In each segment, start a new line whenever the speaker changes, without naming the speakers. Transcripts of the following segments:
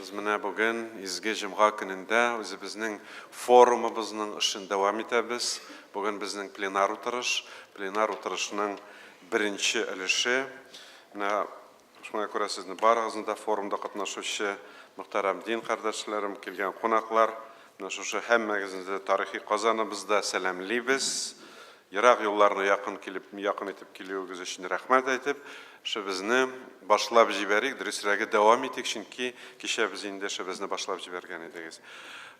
Без менә бүген изге җомга көнендә үзебезнең форумыбызның эшен дәвам итәбез. Бүген безнең пленар утырыш. Пленар утырышның беренче өлеше. Менә шуңа күрә сезне барыгызны да форумда катнашучы мөхтәрәм дин кардәшләрем, килгән кунаклар, менә шушы һәммәгезне дә тарихи Казаныбызда сәламлибез. Ерак юлларны якын килеп, якын итеп килүегез өчен рәхмәт әйтеп, эшебезне башлап җибәрик, дөресрәге дәвам итик, чөнки кичә без инде эшебезне башлап җибәргән идегез.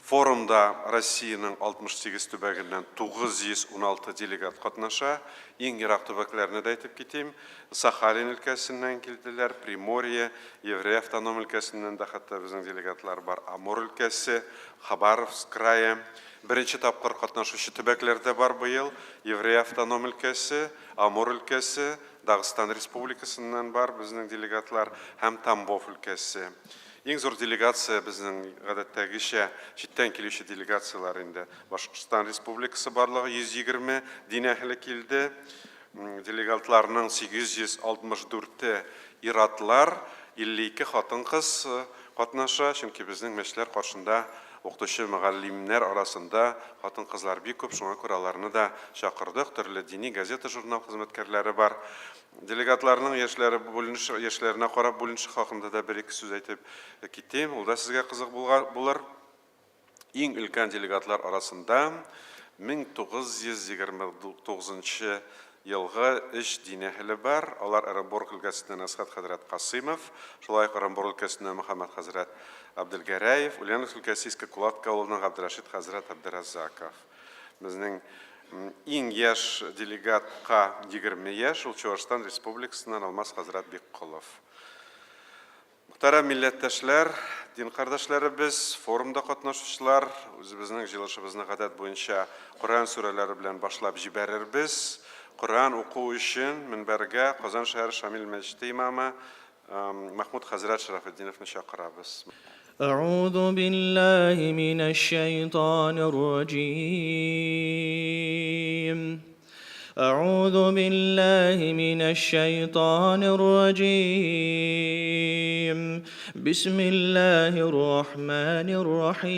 Форумда Россиянең 68 төбәгеннән 916 делегат катнаша. Иң ерак төбәкләрне дә әйтеп китим. Сахалин өлкәсеннән килделәр, Приморье, Еврей автоном өлкәсеннән дә хәтта безнең делегатлар бар, Амур өлкәсе, Хабаровск крае. Беренче тапкыр катнашучы төбәкләр дә бар быел, Еврей автоном өлкәсе, Амур өлкәсе, Дагыстан Республикасыннан бар безнең делегатлар һәм Тамбов өлкәсе. Иң зур делегация безнең гадәттәгечә читтән килүче делегацияләр инде. Башкортстан Республикасы барлыгы 120 дин әһеле килде. Делегатларның 864-е ир-атлар, 52 хатын-кыз катнаша, чөнки безнең мәчетләр каршында укытучы мөгаллимнәр арасында хатын-кызлар бик күп, шуңа күрә аларны да чакырдык, төрле дини газета-журнал хезмәткәрләре бар. Делегатларның яшьләре бүленеше, яшьләренә карап бүленеше хакында да бер-ике сүз әйтеп китим, ул да сезгә кызык булыр. Иң өлкән делегатлар арасында 1929 елгы өч дин әһеле бар. Алар Ырынбур өлкәсеннән Әсхәт хәзрәт Касыймов, шулай ук Ырынбур өлкәсеннән Мөхәммәт хәзрәт Әбделгәрәев, Ульяновск өлкәсе Иске Кулатка авылыннан Габдерәшит хәзрәт Әбдеразаков. Безнең иң яшь делегатка 20 яшь, ул Чуашстан Республикасыннан Алмаз хәзрәт Бикколов. Мөхтәрәм милләттәшләр, дин кардәшләребез, форумда катнашучылар, үзебезнең җыелышыбызны гадәт буенча Коръән сүрәләре белән башлап җибәрербез. Коръән уку өчен мөнбәргә Казан шәһәре Шамил мәчете имамы Мәхмүд хәзрәт Шәрәфетдиновны чакырабыз.
Әгъузу биллаһи минәш-шәйтанир раҗим. أعوذ بالله من الشيطان الرجيم بسم الله الرحمن الرحيم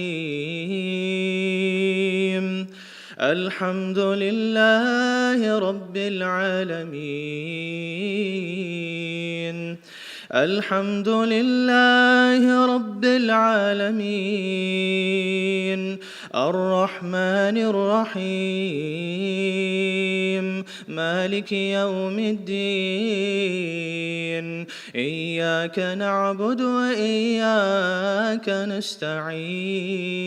الحمد لله رب العالمين الحمد لله رب العالمين الرحمن الرحيم مالك يوم الدين إياك نعبد وإياك نستعين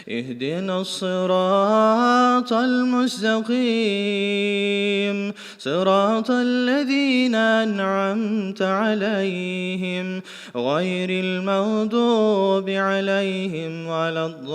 اهدنا الصراط المستقيم صراط الذين أنعمت عليهم غير المغضوب عليهم ولا الضالين.